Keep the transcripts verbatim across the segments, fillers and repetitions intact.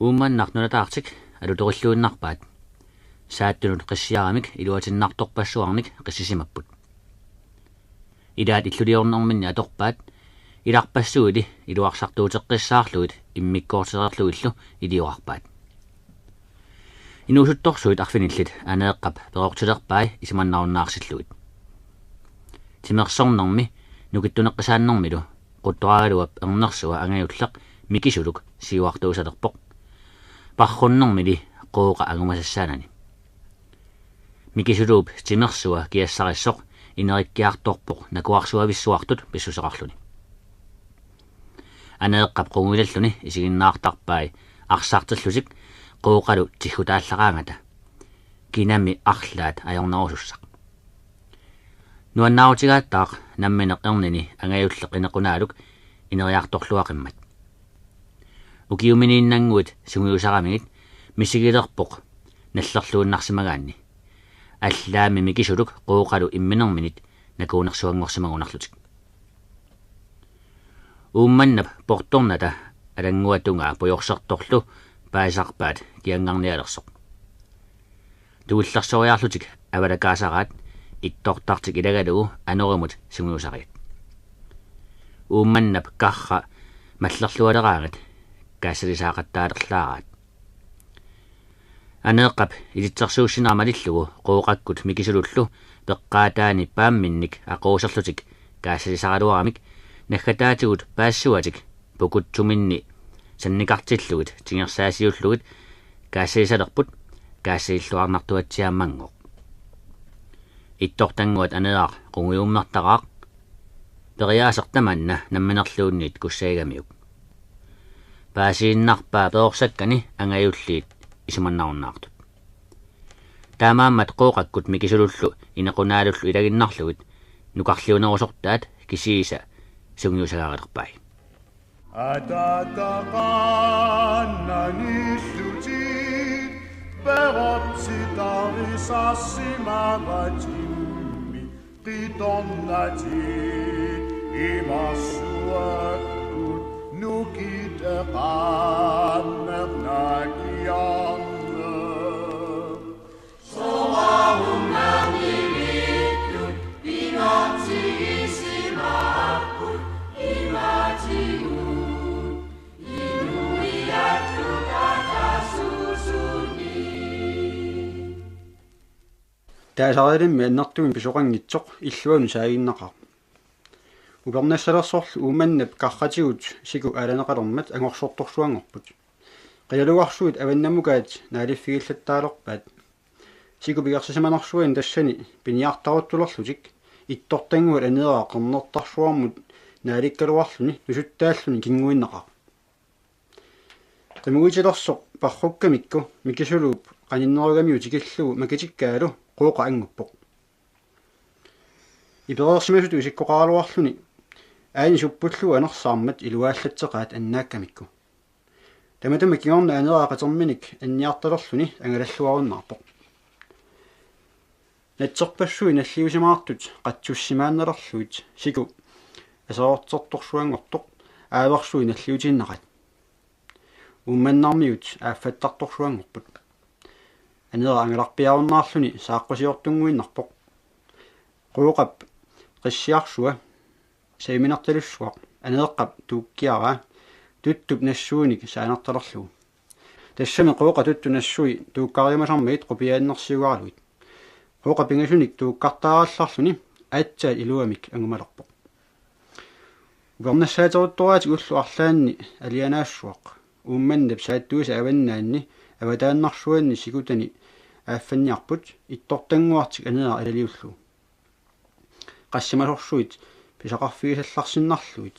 Uummannaq nunataartik alutorilluinnarpaat. Saattunut qissiaramik iluatinnartorpassuarnik qissisimapput. Ilaat illuliornerminni atorpaat, ilarpassuili iluarsartuuteqqissaarlugit immikkoortereerlugillu iliorarpaat. Inuusuttorsuit arfinillit Aneeqqap perortilerpai isumannarunnaarsilluit. Timersornermi nukittuneqqisaannermilu Quttoraagaluap ernersua angajulleq Mikisuluk siuartuusalerpoq. Parrunnermili Qooqa angumasassaanani. Mikisuluup timersua kiassarissoq inerikkiartorpoq nakuarsuavissuartut pissuseqarluni. Aneeqqap qungujulalluni isiginnaartarpai arsartillutik Qooqalu tiggutaallaraangata. Kinami arlaat ajornerusussaq. Nuannaarutigaartaaq nammineq ernini angajulleq Inequnaaluk ineriartorluaqimmat. Ukiuminiinnannguit sungiusaramigit misigilerpoq nallerluinnarsimagaanni. Allaammi Mikisuluk Qooqalu imminerminit nakuunersuanngorsimagunarlutik. Uummannap portornata alannguatungaa pujorsertorlu paasisarpaat kiangarnialersoq. Tuillersoriarlutik avalakaasaraat ittortartik ilagalugu anorimut sungiusariat. Uummannap karra mallerlualeraangat kaassalisaaqattaalersaraat. Aneeqqap ilitsersuussinera malillugu Qooqakkut Mikisulullu peqqaataani paamminnik aquuserlutik kaassalisaraluaramik naggataatigut paassuatik pukutsuminni sannikartillugit tingersaasiullugit kaassalisalerput kaassalilluarnartuatsiaammanngooq. Ittortannguat Aneeraq qungujummertaraaq, periaaseq tamanna namminerluunniit kussagigamiuk. Paasiinnarpaa perorsakkanni angajulliit isumannarunnaartut. Taamaammat Qooqakkut Mikisulullu Inequnaalullu ilaginnarlugit nukarliunerusortaat kisiisa sungiusagareerpai. Atataqaannaniillutit perorsitarisarsimavatimmi qitornatit imarsuakkut nukiteqaannernakiarneq. Taasarilimmi annertuumik pisoqanngitsoq illuanut saaginnaqaaq. Upernassalersorlu Uummannap karratigut siku aalaneqalermat angorsortorsuanngorput. Qilalugarsuit avannamukaat naaliffigillattaalerpaat. Siku pigersisimanersuani tassani piniartaruttulerlutik ittortannguat Aneeraq qernertarsuarmut naalikkaluarluni nusuttaalluni kinguinnaqaaq. Qimuitilersoq parrukkamikku Mikisuluup qaninnerugamiuk tikillugu makitikkaalu Qooqa anguppoq. Ipereersimasutut isikkoqaraluarluni aani suppullugu anersaarmat iluaallatseqaat annaakkamikku. Tamatuma kingorna Aneeraq qaterminik anniartalerluni angalalluarunnaarpoq. Natserpassuit nalliusimaartut qatsussimaannalerlugit siku aserortertorsuanngortoq aaversui nalliutiinnaqaat. Uummannarmiut aaffattartorsuanngorput. Aneeraq angalarpiarunnaarluni saaqqusiortunnguinnarpoq. Qooqap qissiarsua saviminertalussuaq Aneeqqap tuukkiaraa tuttup nassuinik saanertalerlugu. Tassami Qooqa tuttup nassui tuukkariumasarmagit qupiaannersiugaralugit. Qooqa pingasunik tuukkartaarallarluni aatsaat iluamik angumalerpoq. Upernassaateruttoraatik ullut arlaanni alianaassuaq Uummannap saattuisa avannaanni avataannarsuanni sikutani aaffanniarput ittortannguartik Aneeraq ilaliullugu. Qassimasorsuit pisaqarfigisallarsinnarlugit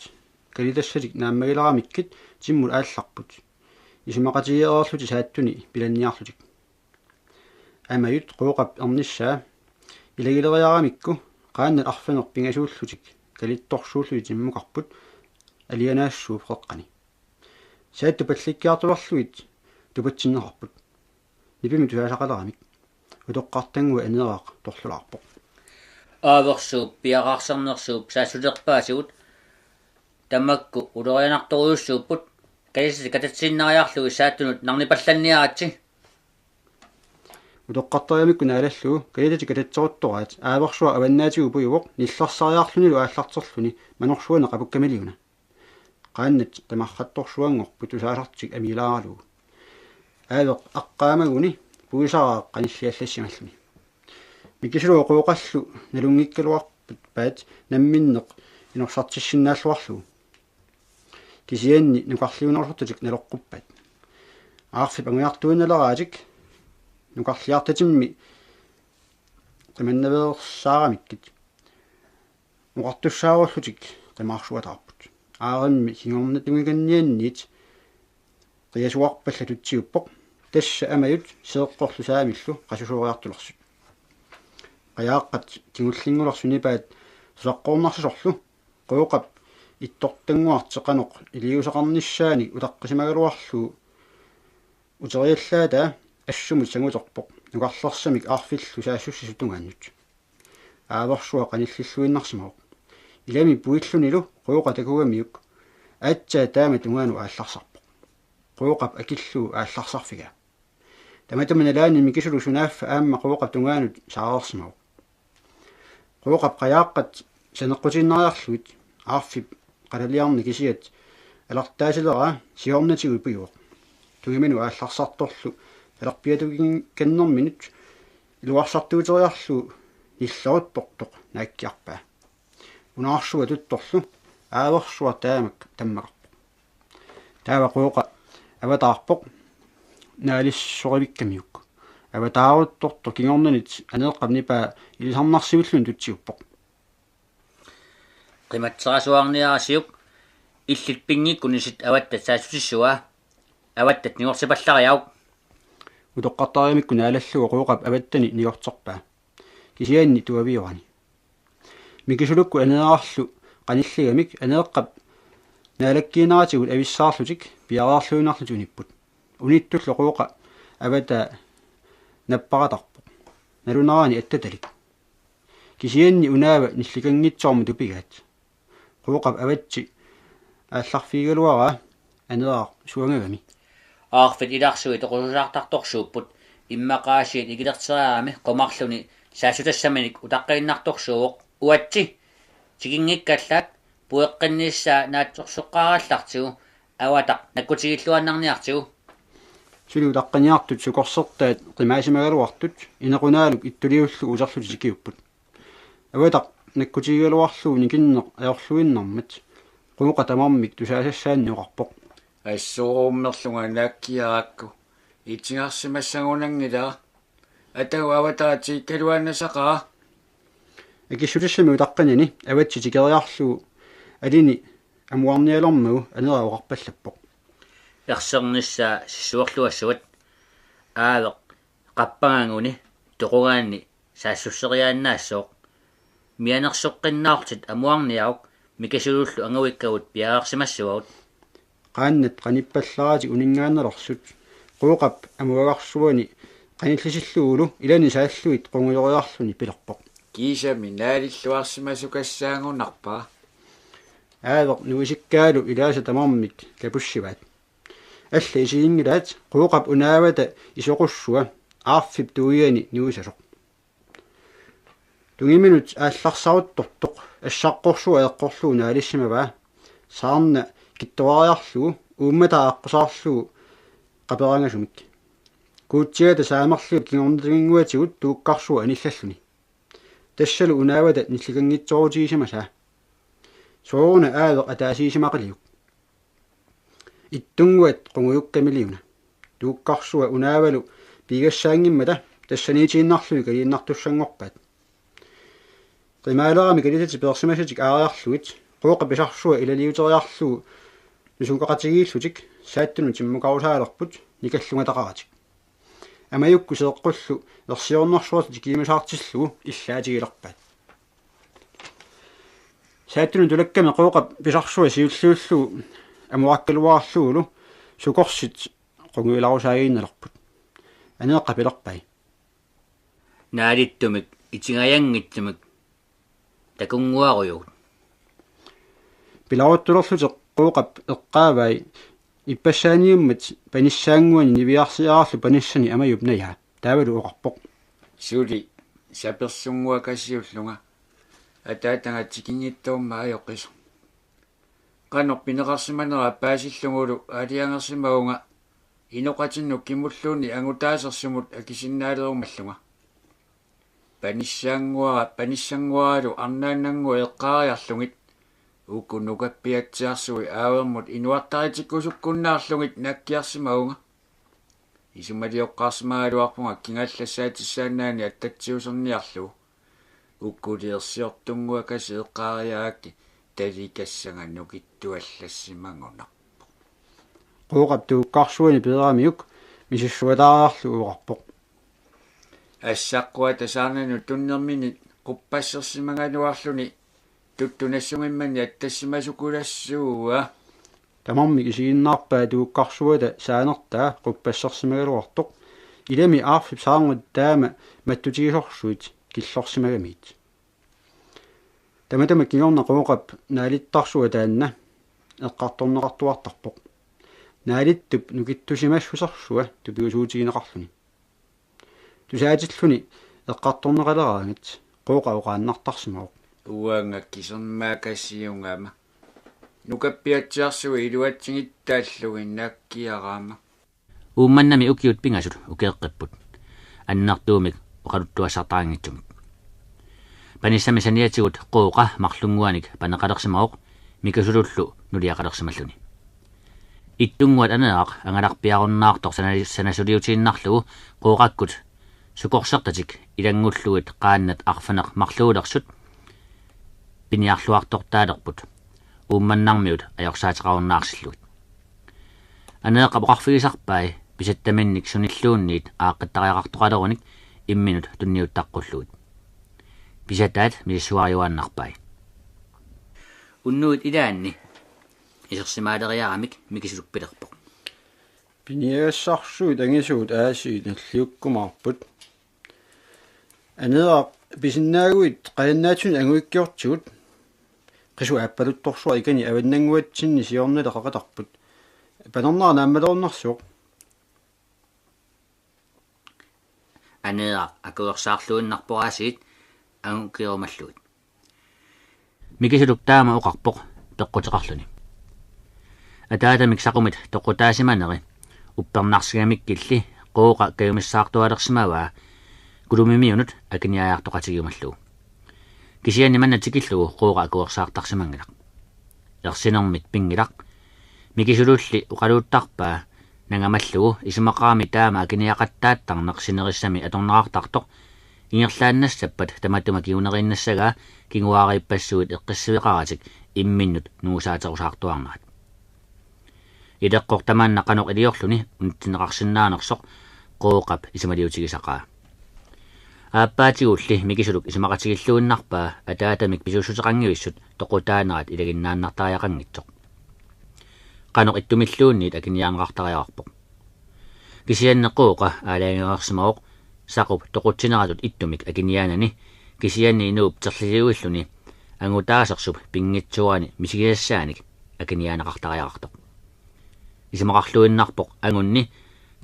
kalitassatik naammagileramikkit timmut aallarput. Isumaqatigeereerlutik saattuni pilanniarlutik. Amajut Qooqap ernissaa ilagileriaramikku qaannat arfineq-pingasuullutik kalittorsuullutik timmukarput alianaassuup qeqqani. Saattu pallikkiartulerlugit tupatsinneqarput. Nipimik tusaasaqaleramik utoqqartannguaq Aneeraq torlulaarpoq. Aaversuup piareersernersuup saassuterpaatigut tamakku ulorianartorujussuupput Kalitatit katatsiinnariarlugit saattunut narnipallanniaritsi. Utoqqartariamikku naalallugu kalitatit katatseruttoraat Aaversuaq avannaatigut pujuvoq nillersariarlunilu aallarterluni manorsuani qapukkamiliguna. Qaannat qimarrattorsuanngorput tusaasartik amiilaaralugu. Aaveq aqqaamaguni puisaraaq qanilliallassimalluni. Mikisuluup Qooqallu nalunngikkaluarpaat namminneq inorsartissinnaalluarlugu. Kisianni nukarliunersortatik naloqquppaat. Aarfip angujartuinnaleraatik nukarliartatimmi qimannaveersaaramikkit oqartussaarullutik qimaarsuataarput. Aarimmi kingornatungikannianniit qiasuarpallat tutsiuppoq. Tassa Amajut Seeqqorlu Saamillu qasusooriartulersut. Qajaaqqat kingullinngulersut nipaat susaqqoornarsisorlu Qooqap ittortannguartik qanoq iliuuseqarnissaanik utaqqisimagaluarlugu uteriallaataa assumut sanguterpoq nukarlersamik aarfillu saassussisut tungaannut. Aaversuaq qanillilluinnarsimavoq. Ilami puillunilu Qooqa takugamiuk aatsaat taama tungaanut aallarsarpoq. Qooqap akillugu aallarsarfigaa. Tamatuma nalaani Mikisuluk sunaaffa aamma Qooqap tungaanut saareersimavoq. Qooqap qajaaqqat saneqqutiinnariarlugit aarfip qalaliarneq kisiat alartaasileraa siornatigut pujuvoq. Tungaanut aallarsartorlu talerpiatukinkannerminut iluarsartuuteriarlugu nilleruttortoq naakkiarpaa. Unaarsuaq tuttorlu Aaversuaq taamak tammakarpoq. Taava Qooqa avataarpoq naalissorivikkamiuk. Avataaruttortoq kingornanit Aneeqqap nipaa ilisarnarsivilluni tutsiuppoq. Qimatserasuarniarisiuk, illit pinngikkunissit avatat saassutissuaa. Avatat nigortipallariaruk. Utoqqartariamikku naalallugu Qooqap avattani nigorterpaa. Kisianni tuaviorani. Mikisulukkut Aneerarlu qanilligamik Aneeqqap naalakkiinnaratigut avissaarlutik piareerluinnarlutik unipput. Unittullu Qooqa avataa napparatarpoq. Nalunarani attatalik. Kisianni unaava nillikanngitsoormut tupigaat. Qooqap avatsi aallarfigigaluaraa Aneeraq suangagami. Aarfit ilarsui toqususaartartorsuupput, immaqaasiit ikilerteriarami qumarluni saassutassaminik utaqqiinnartorsuuvoq. Uatsi, tikinngikkallaat, pueqqinnissaa naatsorsoqqaarallartigu, avataq nakkutigilluinnarniartigu. Suli utaqqiniartut sukorsertaat qimaasimagaluartut inequnaaluk ittuliullugu uterlutik tikiupput. Avataq nakkutigigaluarlugu nikinneq ajorluinnarmat Qooqa tamarmik tusaasassaannik oqarpoq: Assorummerlunga naakkiarakku itigarsimassagunanngilara. Atagu avataatigigaluarnissaqaara. Akissutissamik utaqqinani avatsi tikeriarlugu alini amuarnialermagu Aneeraq oqarpallappoq: Ersernissaa sissuerluassavat. Aaveq qappangaguni toqugaanni saassusseriaannaassooq. Mianersoqqinnaarlutit amuarniaruk, Mikisulullu anguikkagut piareersimassavagut. Qaannat qanippallaratik uninngaannalersut Qooqap amuagarsuani qanillisillugulu ilani saallugit qungujoriarluni pilerpoq: Kiisami naalilluarsimasukassaagunarpara. Aaveq nuisikkaalu ilaasa tamarmik kapussivaat. Alla isiginngilaat Qooqap unaavata isoqussua aarfip tuiani nuisasoq. Tungiminut aallarsaruttortoq assaqqorsuaq eqqorlugu naalissimavaa, saarna kittuariarlugu uummataa aqqusaarlugu qaperaangasumik. Kuutsigata saamerliup kingornatinnguatigut tuukkarsuaq anillalluni. Tassalu unaavata nillikanngitsoorutigisimassa. Sooruna Aaveq ataasiisimaqiliuk. Ittunnguat qungujukkamiliuna. Tuukkarsuaq unaavalu piigassaanngimmata tassaniitiinnarlugit kaliinnartussanngorpaat. Qimaalerami kalitatit peersimasatik aariarlugit Qooqap pisarsuaq ilaliuteriarlugu nusukaqatigiillutik saattunut timmukarusaalerput nikallungataqaratik. Amajukkut Seeqqullu ersiornersuartik tikiumisaartillugu illaatigilerpaat. Saattunut tulakkami Qooqap pisarsuaq siulliullugu amuakkaluarlugulu sukorsit qungujularusaagiinnalerput. Aneeqqap pilerpai: Naalittumik itigajanngitsumik takunnguarujugut. Pilaruttulerlutik Qooqap eqqaavai Ippassaaniummat panissaannguani niviarsiararlu panissani Amajup najaa. Taavalu oqarpoq: Suli sapersunnguakasiullunga ataataga tikinngitsoormat ajoqisoq. Qanoq pineqarsimanera paasillugulu aalajangersimavunga inoqatinnut kimulluunniit angutaasersumut akisinnaalerummallunga. Panissaannguara, panissannguaralu arnaannannguaq eqqaariarlugit uku nukappiatsiarsui aavermut inuartaritikkusukkunnaarlugit nakkiarsimavunga. Isumalioqqaarsimagaluarpunga kingallassaatissaannaani attatsiuserniarlugu. Ukkuli ersiortunnguakasik eqqaariarakkit talikassanga nukittuallassimagunarpoq. Qooqap tuukkarsuani peeramiuk misissuataariarlugu oqarpoq: Assaqquata saarnanut tunnerminit quppassersimagaluarluni tuttunassungimmani attassimasukulassua. Tamarmik isiginnaarpaat tuukkarsuata saanertaa quppassersimagaluartoq. Ilami aarfip saarngut taama mattutigisorsuit killorsimagamiit. Tamatuma kingorna Qooqap naalittarsua taanna eqqartorneqartuartarpoq. Naalittup nukittusimassusersua tupigusuutigineqarluni. Tusaatilluni eqqartorneqaleraangat Qooqa oqaannartarsimavoq: Uanga kisermaakasiugama nukappiatsiarsui iluatsingittaallugit nakkiarama. Uummannami ukiut pingasut ukeeqqipput annertuumik oqaluttuassartaqanngitsumik. Panissami saniatigut Qooqa marlunnguanik paneqalersimavoq Mikisulullu nuliaqalersimalluni. Ittunnguat Aneeraq angalarpiarunnaartoq sana-, sanasuliutiinnarlugu Qooqakkut sukorsertatik ilanngullugit qaannat arfineq-marluulersut piniarluartortaalerput Uummannarmiut ajorsaataqarunnaarsillugu. Aneeqap oqarfigisarpai pisattaminnik sunilluunniit aaqqittariaqartoqalerunik imminut tunniuttaqqullugit. Pisataat misissuariuaannarpai. Unnuit ilaanni isersimaaleriaramik Mikisuluk pilerpoq: Piniagassarsuit angisuut aasiit nalliukkumaarput. Aneeraq, pisinnaaguit qajannaatsuni anguikkiortigut. Qisuaappaluttorsuaq ikani avannannguatsinni siornaleqaqatarput. Panernaaq naammalerunnarsivoq. Aneeraq akuersaarluinnarpoq aasiit angukkiorumallugit. Mikisuluk taama oqarpoq peqquteqarluni. Ataatamik saqumit toqutaasimaneri uppernarsigamikkilli Qooqa kajumissaartualersimavaa Kulumimiunut akiniaajartoqatigiumallugu. Kisianni manna tikillugu Qooqa akuersaartarsimanngilaq. Ersinermit pinngilaq. Mikisululli oqaluuttarpaa nangamallugu isumaqarami taama akiniaqattaattarneq sinerissami atorneqartartoq ingerlaannassappat tamatuma kinguneriinnassagaa kinguaariippassuit eqqissiveqaratik imminnut nuusaaterusaartuarnerat. Ileqqoq tamanna qanoq iliorluni unitsinneqarsinnaanersoq Qooqap isumaliutigisaqaa. Aappaatigulli Mikisuluk isumaqatigilluinnarpaa ataatamik pisussuseqanngivissut toqutaanerat ilaginnaannartariaqanngitsoq. Qanoq ittumilluunniit akiniarneqartariaqarpoq. Kisianni Qooqa aalajangereersimavoq saqup toqutsineratut ittumik akiniaanani kisianni inuup terliliuilluni angutaasersup pinngitsoorani misigisassaanik akiniaaneqartariaqartoq. Isumaqarluinnarpoq angunni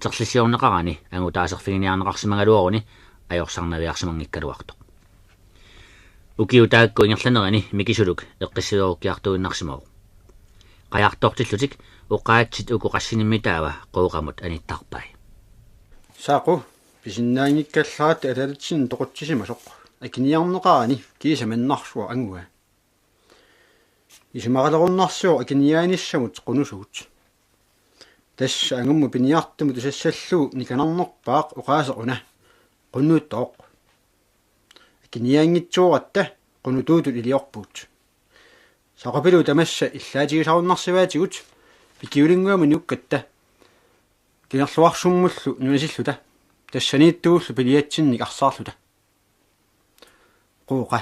terlisiorneqarani angutaaserfiginiarneqarsimagaluaruni ajorsarnaviarsimanngikkaluartoq. Ukiut taakku ingerlanerini Mikisuluk eqqissiverukkiartuinnarsimavoq. Qajartortillutik oqaatsit uku qassinimmitaava Qooqamut anittarpai. Saqu, pisinnaanngikkallaraatta ataatitsinni toqutsisimasoq, akiniarneqarani kiisa mannarsuaq angua. Isumaqalerunnarsivoq akiniaanissamut qunusugut. Tassa angummut piniartumut tusassallugu nikanarnerpaaq oqaaseq una: Qunutoq. Akiniaanngitsooratta qunutuutut iliorpugut. Saqupilu tamassa illaatigisarunnarsivaatigut pikiulinnguamut nuukkatta. Kingerluarsummullu nunasilluta. Tassaniittugullu piliatsinnik arsaarluta. Qooqa,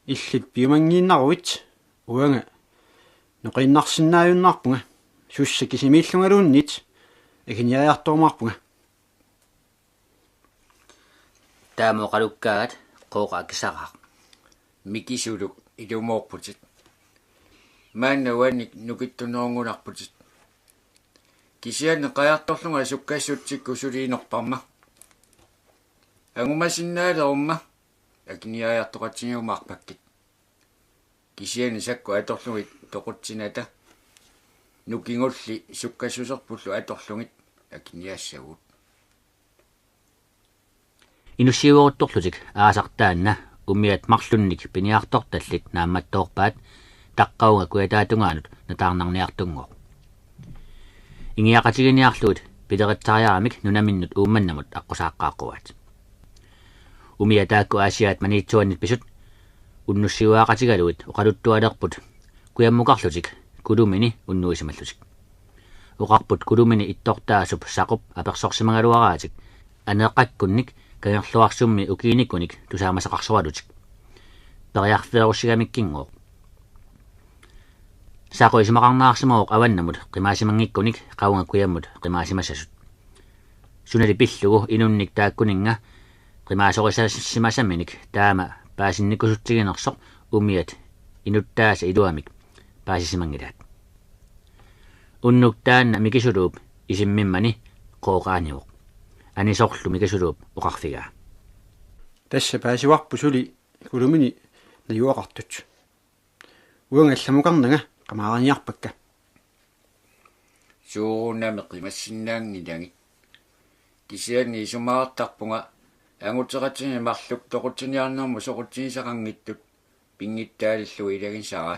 illit piumanngiinnaruit uanga noqiinnarsinnaajunnaarpunga, sussa kisimiillungaluunniit akiniaajartorumaarpunga. Taama oqalukkaangat Qooqa akisaraaq: Mikisuluk, ilumoorputit. Maanna uannik nukittunerungunarputit. Kisianni qajartorlunga sukkassutsikkut suli inorparma. Angumasinnaalerumma akiniariartoqatigiumaarpakkit. Kisianni sakkut atorlugit toqutsinata nukingulli sukkassuserpullu atorlugit akiniassagut. Inussiueruttorlutik aasaq taanna umiat marlunnik piniartortallit naammattoorpaat taqqavunga kujataatungaanut nataarnarniartunngooq. Ingiaqatiginiarlugit pileritsariaramik nunaminnut Uummannamut aqqusaaqqaaqquaat. Umiat taakku Aasiaat Maniitsuannit pisut unnussiuaaqatigalugit oqaluttualerput kujammukarlutik Kulumini unnuisimallutik. Oqarput Kulumini ittortaasup Saqup apersorsimagaluaraatik aneeqqakkunnik Kangerluarsummi ukiinikunik tusaamasaqarsoralutik. Periarfeerussigamikkinngooq. Saqu isumaqarnaarsimavoq avannamut qimaassimanngikkunik qavunga kujammut qimaassimassasut. Sunali pillugu inunnik taakkuninnga qimaasorisarsimasaminik taama paasinnikusutsiginersoq umiat inuttaasa iluamik paasisimanngilaat. Unnuk taanna Mikisuluup isimmimmani Qooqaanivoq. Anisorlu Mikisuluup oqarfigaa: Tassa paasivarput suli Kulumini najugaqartut. Uanga allamukarnanga qamaariniarpakka. Suurunami qimassinnaanngilagit. Kisianni isumaqartarpunga anguteqatigiit marluk toqutsiniarnermut soqutigissaqanngitsut pinngitsaalillugu ilagisara.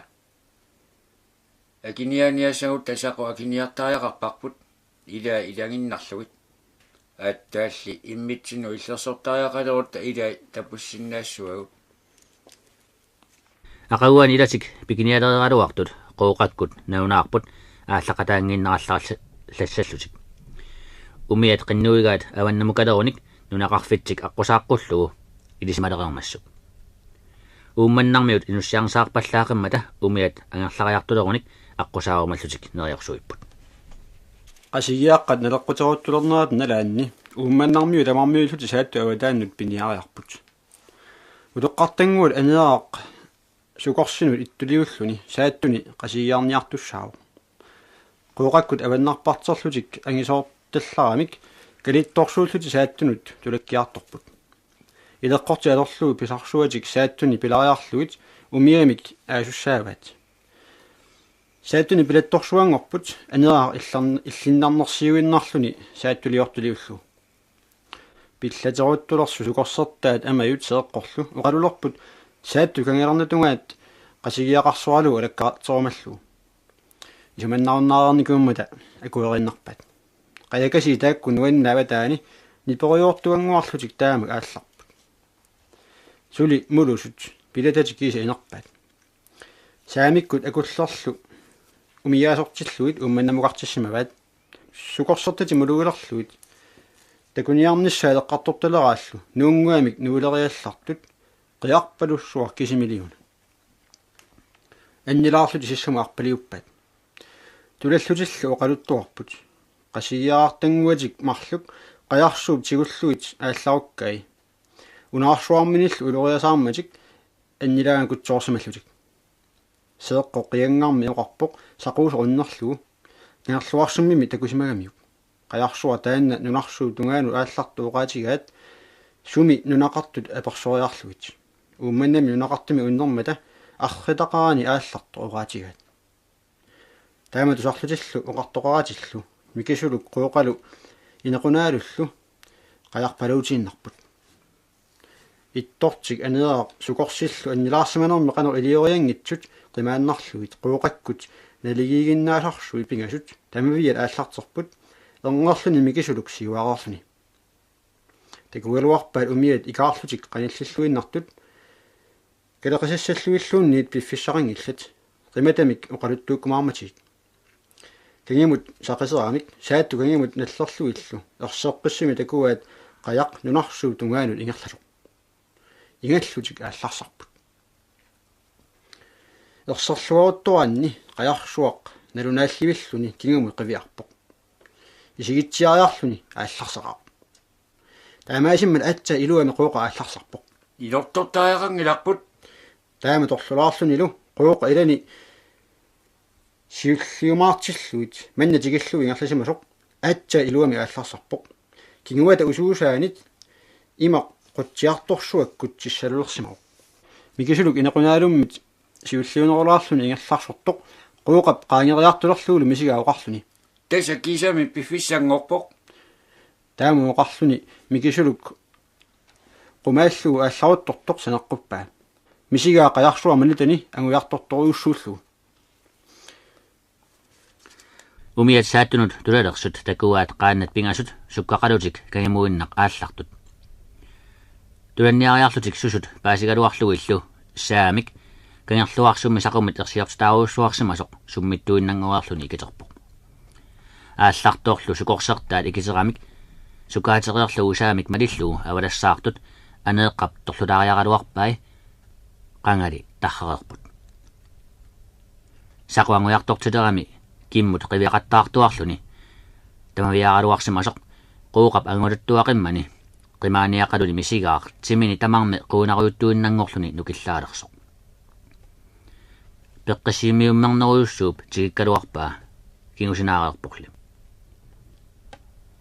Akiniaaniassagutta Saqu akiniartariaqarparput ilaa ilaginnarlugit. Aatsaalli immitsinnut illersortariaqalerutta ilai tapussinnaassavagut. Aqaguani ilatik pikinialeriaraluartut Qooqakkut nalunaarput aallaqataanngiinnarallarallassallutik. Umiat qinnuigaat avannamukalerunnik nunaqarfitsik aqqusaaqqullugu ilisimalerermassuk. Uummannarmiut inussiarnsaarpallaaqimmata umiat angerlariartulerunik aqqusaarumallutik neriorsuipput. Qasigiaqqat naleqquteruttulernerata nalaanni Uummannarmiut tamarmiullutik Saattut avataannut piniariarput. Utoqqartannguat Aneeraq Sukorsinut ittuliulluni Saattuni qasigiarniartussaavoq. Qooqakkut avannarparterlutik angisoortallaramik kalittorsuullutik Saattunut tulakkiartorput. Ileqqortit atorlugit pisarsuatik Saattuni pilariarlugit umiamik aasussaavaat. Saattuni pilattorsuanngorput Aneeraq illern-, illinnarnersiuinnarluni saattuliortuliullugu. Pillateruttulersoq Sukorsertaat Amajut Seeqqorlu oqalulerput Saattut kangilernatungaat qasigiaqarsoralugu alakkarterumallugu. Isumannarunnaarnikuummata akueriinnarpaat. Qajakasiit taakku nuannaavataani niperujoortuannguarlutik taamak aallarput. Suli mulusut pilatatik kiisa inerpaat. Saamikkut akullerlu umiaasortillugit Uummannamukartissimavaat. Sukorsertatik mulugilerlugit takuniarnissaat eqqartortaleraallu nuunnguamik nuuleriallartut qiarpalussuaq kisimiliguna. Annilaarlutik sissamut arpaliuppaat. Tulallutillu oqaluttuarput: Qasigiarartannguatik marluk qajarsuup tigullugit aallarukkai. Unaarsuarminillu uloriasaarmatik annilaangakkutsoorsimallutik. Seeqqoq qianngarmi oqarpoq saquusoq unnerlugu Kangerluarsummimi takusimagamiuk. Qajarsuaq taanna nunarsuup tungaanut aallartoq oqaatigaat sumi nunaqartut apersoriarlugit. Uummannami nunaqartumi unnermata arritaqarani aallartoq oqaatigaat. Taama tusarlutillu oqartoqaratillu Mikisuluk Qooqalu Inequnaalullu qajarpaluutiinnarput. Ittortik Aneeraq Sukorsillu annilaarsimanermi qanoq iliorianngitsut qimaannarlugit Qooqakkut naligiiginnaasarsuit pingasut tamaviat aallarterput, erngerluni Mikisuluk siuareerluni. Takugaluarpaat umiat ikaarlutik qanillilluinnartut kaleqisassallugilluunniit piffissaqanngillat, qimatamik oqaluttuukkumaarmatigik. Kangimut saqiseramik Saattut kangimut nallerlugillu erseqqissumik takuaat qajaq nunarsuup tungaanut ingerlasoq. Ingallutik aallarsarput. Erserluaruttoraanni qajarsuaq nalunaallivilluni kingumut qiviarpoq. Isigitsiariarluni aallarsaqaaq. Taamaasimmat aatsaat iluamik Qooqa aallarsarpoq. Ilortortariaqanngilarput. Taama torlulaarlunilu Qooqa ilani siulliumaartillugit manna tikillugu ingerlasimasoq aatsaat iluamik aallarsarpoq. Kinguata usuusaanit imaq qutsiartorsuakkut tissalulersimavoq. Mikisuluk Inequnaalummit siulliunerulaarluni ingerlarsortoq Qooqap qaangeriartulerlugulu misigaa oqarluni: Tassa kiisami piffissanngorpoq. Taama oqarluni Mikisuluk qumaallugu aallaruttortoq saneqquppaa. Misigaa qajarsuaq manitani angujartortorujussuullugu. Umiat saattunut tulalersut takuaat qaannat pingasut sukkaqalutik kangimuinnaq aallartut. Tulanniariarlutik susut paasigaluarlugillu Saamik Kangerluarsummi Saqummit ersiortitaarujussuarsimasoq summittuinnanngoriarluni ikiterpoq. Aallartorlu sukorsertaat ikiteramik sukaatereerlugu Saamik malillugu avalassaartut Aneeqqap torlulaariaraluarpai, qangali tarrereerput. Saqu angujartortilerami kimmut qiviaqattaartuarluni tamaviaaraluarsimasoq Qooqap anguluttuaqimmani qimaaniaqaluni misigaaq timini tamarmi quunarujuttuinnanngorluni nukillaalersoq. Peqqissimiummernerujussuup tikikkaluarpaa kingusinaarerporli.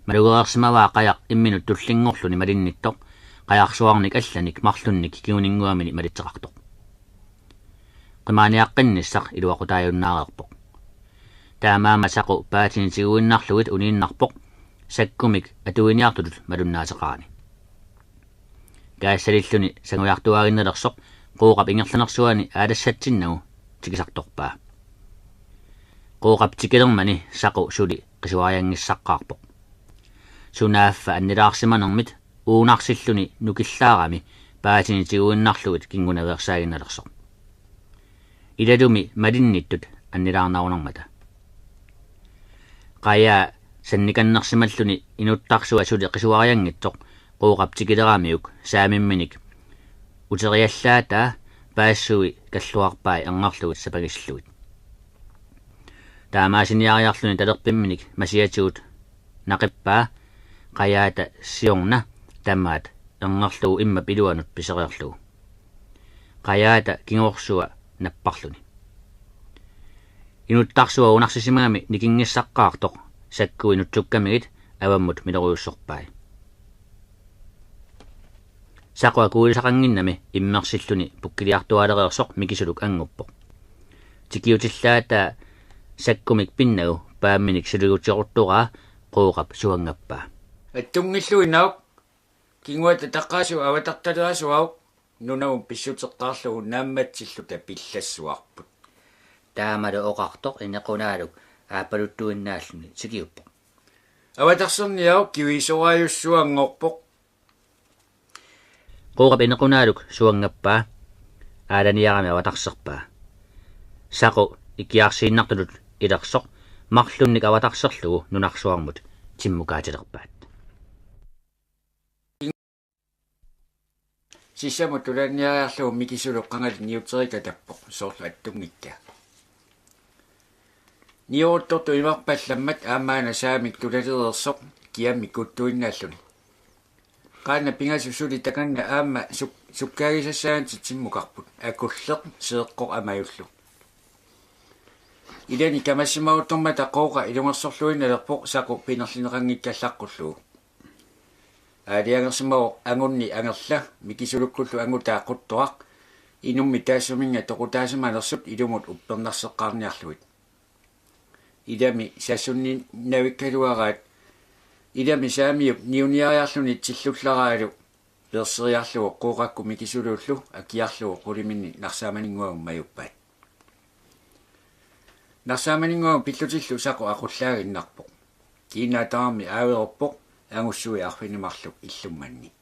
Malugereersimavaa qajaq imminut tullinngorluni malinnittoq qajarsuarnik allanik marlunnik kinguninnguamini malitseqartoq. Qimaaniaqqinnissaq iluaqutaajunnaareerpoq. Taamaammat Saqu paatini tiguinnarlugit uniinnarpoq sakkumik atuiniartutut malunnaateqarani. Kaassalilluni sangujartuaaginnalersoq Qooqap ingerlanersuani aalassatsinnagu tikisartorpaa. Qooqap tikilermani Saqu suli qisuarianngissaqqaarpoq. Sunaaffa annilaarsimanermit uunarsilluni nukillaarami paatini tiguinnarlugit kingunaveersaaginnalersoq. Ilalumi malinnittut annilaarnarunarmata. Qajaa sannikannersimalluni inuttarsua suli qisuarianngitsoq Qooqap tikileramiuk Saamimminik uteriallaataa paassui kalluarpai erngerlugit sapagisillugit. Taamaasiniariarluni talerpimminik masiatigut naqippaa qajaata siorna tamaat erngerlugu immap iluanut pisereerlugu. Qajaata kingorsua napparluni. Inuttarsua uunarsisimagami nikinngissaqqaartoq sakkui nutsukkamigit avammut milorujussorpai. Saqu akuulisaqannginnami immersilluni pukkiliartuaalereersoq Mikisuluk annguppoq. Tikiutillaataa sakkumik pinnagu paamminik siligutioruttoraa Qooqap suanngappaa. Attunngilluinnaq kinguata taqqaasua avatartalereersuaq nunamut pissuteqqaarlugu naammatsilluta pillassuarput. Taamalu oqartoq Inequnaaluk aappaluttuinnaalluni tikiuppoq. Avatarserniaq kivisoraajussuanngorpoq. Qooqap Inequnaaluk suanngappaa aalaniarami avatarserpaa. Saqu ikiarsiinnartutut ilersoq marlunnik avatarserlugu nunarsuarmut timmukaatilerpaat. Sissamut tulanniariarlugu Mikisuluk qangali niuterikatappoq soorlu attunngikkaa. Niueruttortut imarpallammat aamma una Saamik tulalereersoq kiammik kuttuinnaalluni. Qaannat pingasut suli takanna aamma suk-, sukkaagisassaanngitsut timmukarput, akulleq, seeqqoq amajullu. Ilani kamassimaaruttormata Qooqa ilungersorluinnalerpoq Saqu pinerlineqanngikkallaqqullugu. Aalajangersimavoq angunni angerla Mikisulukkullu angutaa Quttuaq inummit taassuminnga toqutaasimanersut ilumut uppernarseqqaarniarlugit. Ilami sasunninnavikkaluaraat ilami Saamiup niuniariarluni tillullaralu peerseriarlugu Qooqakkut Mikisuluullu akiarlugu quliminni Narsaamaninnguamut majuppaat. Narsaamaninnguamut pillutillu Saqu aqullaaginnarpoq. Kiinnaat tamarmi aaveruppoq angussui arfineq-marluk illummanni.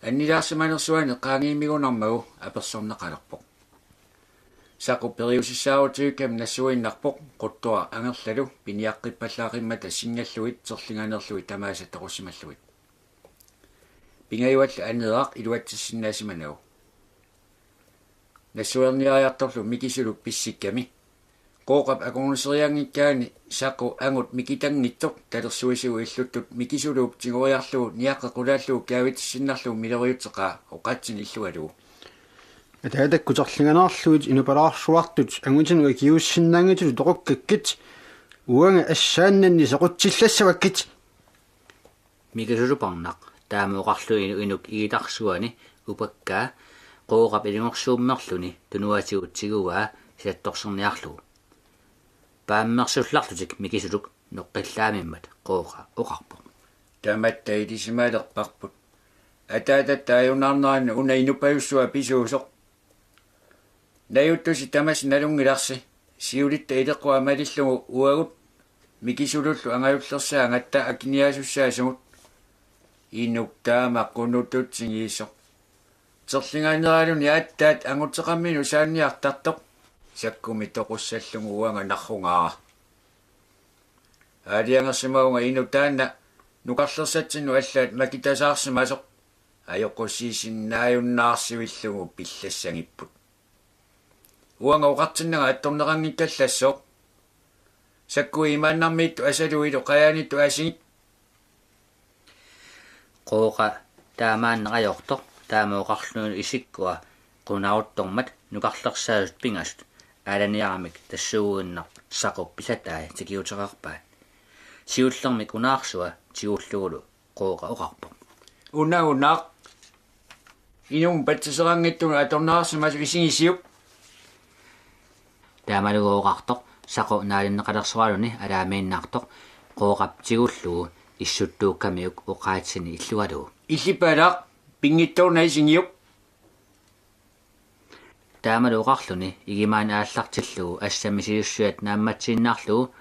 Annilaarsimanersuani qaangiimmigunarmagu apersorneqalerpoq. Saqu periusissaarutigikkami nassuinnarpoq Quttuaq angerlalu piniaqqippallaaqimmata singallugit terlinganeerlugit tamaasa toqussimallugit. Pingajuallu Aneeraq iluatsissinnaassimanagu. Nassuerniariartorlu Mikisuluk pissikkami Qooqap akornuserianngikkaani Saqu angut mikitanngitsoq talersuisigut illuttut Mikisuluup tigoriarlugu niaqqi qulaallugu kaavitissinnarlugu miloriuteqaa oqaatsinik illugalugu. Ataatakku terlinganeerlugit inupalaarsuartut angutinut akiuussinnaanngitsutut toqukkakkit Uanga assaannanni sequtsillassavakkit. Mikisuluparnaq taama oqarluni inuk igitarsuani upakkaa Qooqap ilungersuummerluni tunuatigut tiguaa silattorserniarlugu. Paammersullarlutik Mikisuluk noqqillaamimmat Qooqa oqarpoq: Tamatta ilisimalerparput. Ataatatta ajunaarnerani una inupajussua pisuusoq. Najuttusi tamassi nalunngilarsi. Siulitta ileqqua malillugu uagut Mikisulullu angajullersaagatta akiniaasussaasugut. Inuk taama qunututsigisoq. Terlingaaneraluni aatsaat anguteqarminut saanniartartoq. Sakkumi toqussallugu uanga narrugaara. Aalajangersimavunga inuk taanna nukarlersatsinnut allaat makitasaarsimasoq. Ajoqusiisinnaajunnaarsivillugu pillassagipput. Uanga oqartinnanga attorneqanngikkallassooq. Sakkui imaannarmiittut asaluilu qajaaniittut asigit. Qooqa taamaannaq ajortoq taama oqarluni isikkua qunaruttormat nukarlersaasut pingasut aalaniaramik tassuuguinnaq Saqu pisatai tikiuteqarpaat. Siullermik unaarsua tigullugulu Qooqa oqarpoq: Una unaaq. Inuk patsiseqanngitsunut atorneqarsimasoq isigisiuk. Taamalu oqartoq Saqu naalinneqalersoraluni alaamiinnartoq Qooqap tigullugu issuttuukkamiuk oqaatsini illugalugu: Illipalaaq, pinngitsoornaq isigiuk. Taamalu oqarluni igimaani aallartillugu assammik siussiat naammatsiinnarlugu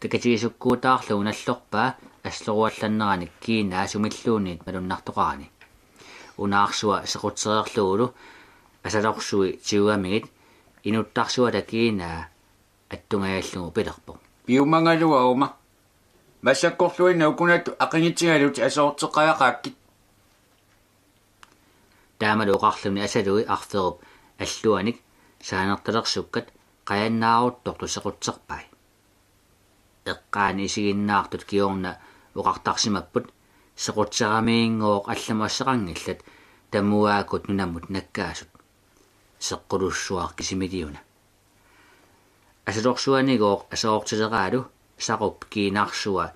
takatigisukkuutaarlugu nallorpaa asloruallanneranik kiinaa sumilluunniit malunnartoqarani. Unaarsua sequtseriarlugulu asalorsui tigugamigit inuttarsuata kiinaa attungajallugu pilerpoq: Piumagaluaruma. Massakkorluinnaq ukunattut aqigitigalutit asoorteqqajaqaakkit. Taamalu oqarluni asalui arferup alluanik saanertalersukkat qajannaaruttortut sequtserpai. Eqqaani isiginnaartut kingorna oqartarsimapput sequtseramiinngooq allamut asseqanngillat tamuaakkut nunamut nakkaasut. Seqqulussuaq kisimiiliuna. Asalorsuanigooq asoortileraalu Saqup kiinarsua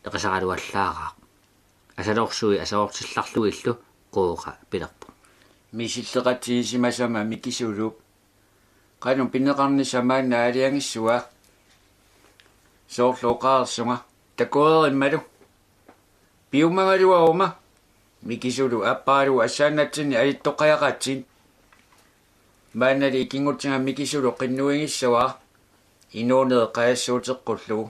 eqisaraluallaaraaq. Asalorsui asoortillarlugillu Qooqa pilerpoq: Misilleqatsigisimasama Mikisuluup. Qanoq pineqarnissaq maanna aalajangissua? Soorlu oqareersunga. Takuerimmalu. Piumagaluaruma. Mikisulu aapparalugu assaannatsinni alittoqqajaqaatsigit. Maannali ikinngutiga Mikisulu qinnuigissavaa inuunerit qajassuuteqqullugu.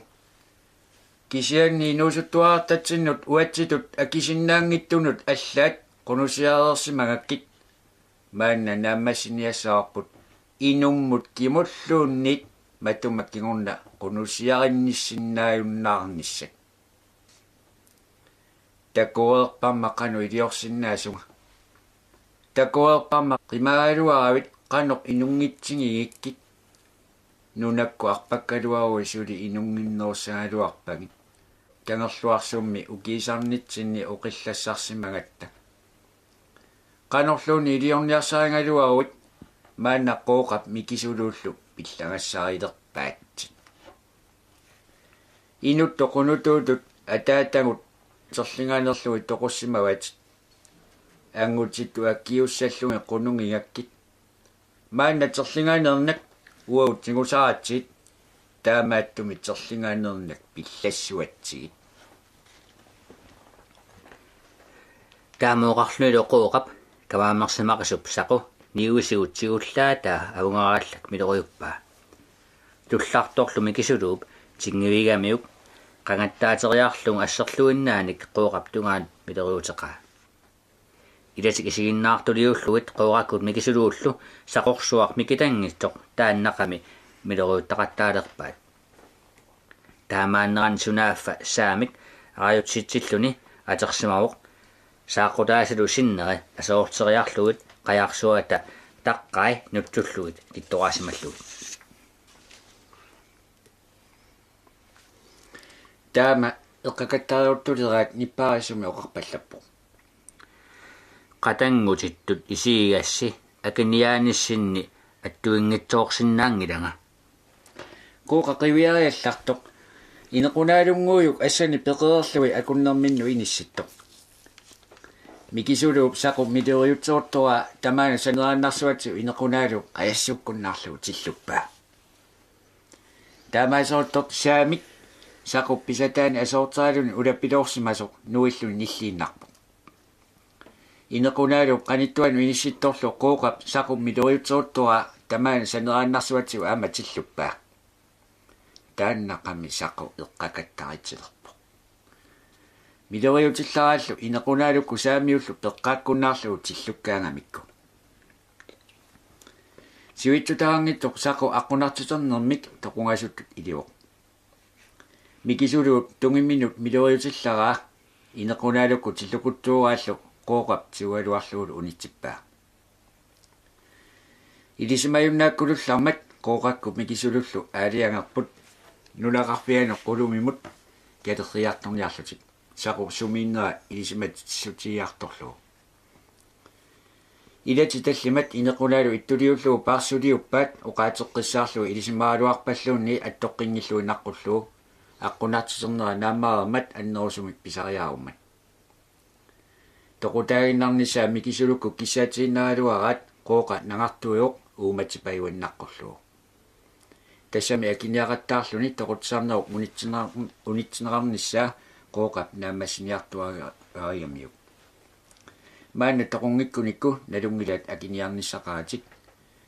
Kisianni inuusuttuarartatsinnut uatsitut akisinnaanngitsunut allaat qunusiareersimagakkit. Maanna naammassiniassavarput inummut kimulluunniit matuma kingorna qunusiarinnissinnaajunnaarnissat. Takuereerparma qanoq iliorsinnaasunga. Takuereerparma qimagaluaravit qanoq inunngitsigigikkit. Nunakkut arpakkaluaruit suli inunnginnerussagaluarpagit. Kangerluarsummi ukiisarnitsinni oqillassarsimagatta. Qanorluunniit iliorniarsarigaluaruit maanna Qooqap Mikisuluullu pillagassarilerpaatsit. Inuttut qunutuutut ataatagut terlingaanerlugit toqussimavatit. Anngutittut akiussallugit qunugigakku. Maanna terlingaanernak uagut tigusaratsigit, taamaattumik terlingaanernak pillassuatsigit. Taama oqarlunilu Qooqap kamaammersimaqisup Saqu niuisigut tigullaataa avungaraallak milerujuppaa. Tullartorlu Mikisuluup tinngivigamiuk qangattaateriarlugu asserluinnaanik Qooqap tungaanut milerujuteqaa. Ilatik isiginnaartuliullugit Qooqakkut Mikisuluullu Saqorsuaq mikitanngitsoq taannaqami milerujuttaqattaalerpaat. Taamaannerani sunaaffa saamik arajutsitsilluni atersimavoq saaqqutaasalu sinneri asoorteriarlugit qajarsuata taqqai nutsullugit kittoraasimallugit. Taama eqqakattariortuleraat nippaarissumik oqarpallappoq: Qatanngutittut isigigassi akiniaanissinni attuinngitsoorsinnaanngilanga. Qooqa qiviariallartoq Inequnaalunnguujuk assani peqereerlugit akunnerminnut inissittoq. Mikisuluup Saqu miloriutsoortoraa tamaana saneraannarsuatsigu Inequnaalu qajassukkunnaarlugu tilluppaa. Taamaasoortoq saamik Saqup pisataani asoortaraluni ulapiloorsimasoq nuilluni nilliinnarpoq. Inequnaaluup qanittuanut inissittorlu Qooqap Saqu miloriutsoortoraa tamaana saneraannarsuatsigu aamma tilluppaa. Taannaqami Saqu eqqakattaritsilerpoq. Miloriutillaraallu Inequnaalukkut saamiullu peqqaakkunnaarlugu tillukkaangamikku. Sivitsutaanngitsoq Saqu aqqunartiternermik toqungasutut ilivoq. Mikisuluup tungiminut miloriutillaraa Inequnaalukkut tillukuttuuraallu Qooqap tigugaluarlugulu unitsippaa. Ilisimajunnaakkuluullarmat Qooqakkut Mikisulullu aalajangerput nunaqarfianut Qulumimut katerriartorniarlutik. Saqu sumiinnera ilisimatitsissutigiartorlugu. Ilatik tallimat Inequnaalu ittuliullugu paarsuliuppaat oqaateqqissaarlugu ilisimagaluarpalluunniit attoqqinngilluinnaqqullugu aqqunartiternera naammaareermat annerusumik pisariaarummat. Toqutaaginnarnissaa Mikisulukkut kissaatiginnaraluaraat Qooqa nangartuivoq uummatipajuinnaqqullugu. Tassami akiniaqattaarluni toqutsisarnerup unitsinera-, unitsinerarnissaa Qooqap naammassiniartuaarigamiuk. Maanna toqunngikkunikku nalunngilat akiniarnissaqaratik.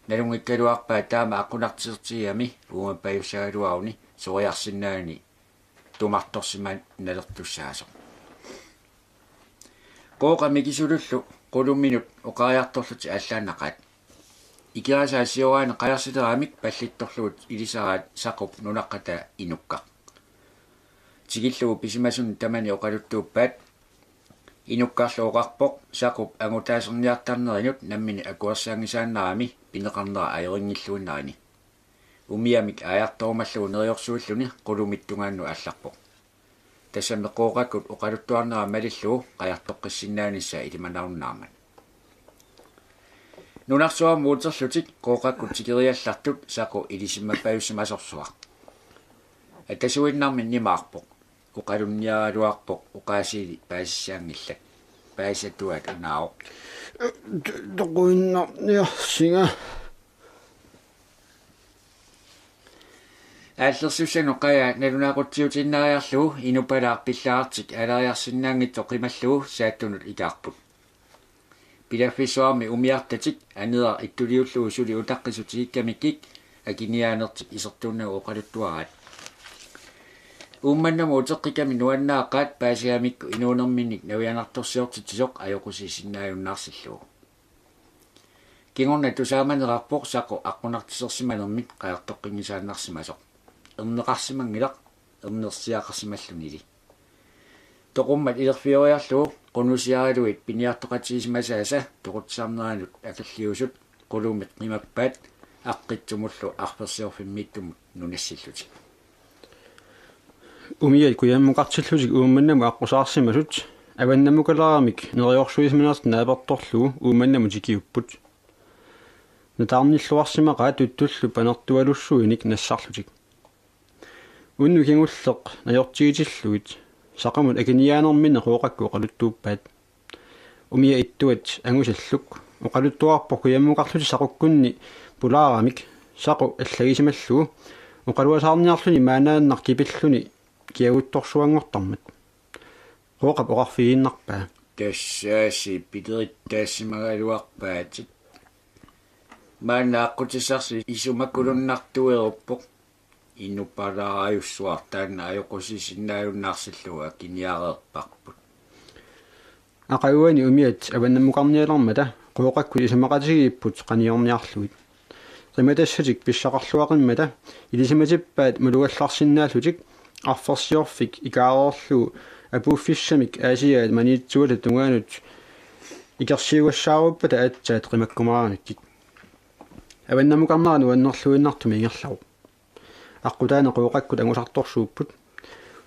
Nalunngikkaluarpaa taama aqqunartitertigigami uummapajussagaluaruni soriarsinnaanani tumartorsimanertussaasoq. Qooqa Mikisulullu Quluminut oqariartorlutik aallaannaqaat. Ikerasaa sioraani qajarsileramik pallittorlugu ilisaraat Saqup nunaqqataa Inukkaq. Tikillugu pisimasunut tamani oqaluttuuppaat. Inukkarlu oqarpoq Saqup angutaaserniartarnerinut nammineq akuersaanngisaannarami pineqarnera ajorinngilluinnarani. Umiamik aajartorumallugu neriorsuilluni Qulumit tungaannut aallarpoq. Tassami Qooqakkut oqaluttuarnera malillugu qajartoqqissinnaanissaa ilimanarunnaarmat. Nunarsuarmut uterlutik Qooqakkut tikeriallartut Saqu ilisimapajussimasorsuaq. Atasuinnarmi nimaarpoq. Oqalunniaraluarpoq oqaasiili paasissaanngillat. Paasisatuaat unaavoq. Toquinnarniarsinga. Aallersussanut qajaa nalunaaqutsiutiinnariarlugu inupalaaq pillaartik aalariarsinnaanngitsoq qimallugu saattunut ikaarput. Pilaffissuarmi umiartatik aneeraq ittuliullugu suli utaqqisut tikikkamikkik akiniaanertik isertuunnagu oqaluttuaraat. Uummannamut uteqqikkami nuannaaqaat paasigamikku inuunerminnik navianartorsiortitsisoq ajoqusiisinnaajunnaarsillugu. Kingorna tusaamanerarpoq Saqu aqqunartisersimanermik qajartoqqinngisaannarsimasoq. Erneqarsimanngilaq, ernersiaqarsimallunili. Toqummat ilerfioriarlugu qunusiaralugit piniartoqatigisimasaasa toqutsisarneranut akerliusut Qulumit qimappaat Aqqitsumullu Arfersiorfimmiittumut nunassillutik. Umiat kujammukartillutik Uummannamut aqqusaarsimasut avannamukalaaramik neriorsuisimanertik naapertorlugu Uummannamut tikiupput. Nataarnilluarsimaqaat tuttullu panertualussuinik nassarlutik. Unnuk kingulleq najortigitillugit Saqumut akiniaanerminni Qooqakkut oqaluttuuppaat. Umiat ittuat angusalluk oqaluttuarpoq kujammukarlutik Saqukkunni pulaaramik Saqu allagisimallugu oqaluasaarniarluni maannaannaq kipilluni kiaguttorsuanngortarmat. Qooqap oqarfigiinnarpaa: Tassaasi piterittaassimagaluarpaatit. Maanna aqqutissarsi isumakulunnartueruppoq. Inupalaarajussuaq taanna ajoqusiisinnaajunnaarsillugu akiniareerparput. Aqaguani umiat avannammukarnialermata Qooqakkut isumaqatigiipput qaniorniarlugit. Qimatassatik pissaqarluaqimmata ilisimatippaat malugallarsinnaallutik Arfersiorfik ikaareerlugu apuuffissamik Aasiaat Maniitsuata tungaanut ikersiugassaaruppata aatsaat qimakkumaaramikkik. Avannammukarnera nuannerluinnartumik ingerlavoq. Aqqutaani Qooqakkut angusartorsuupput.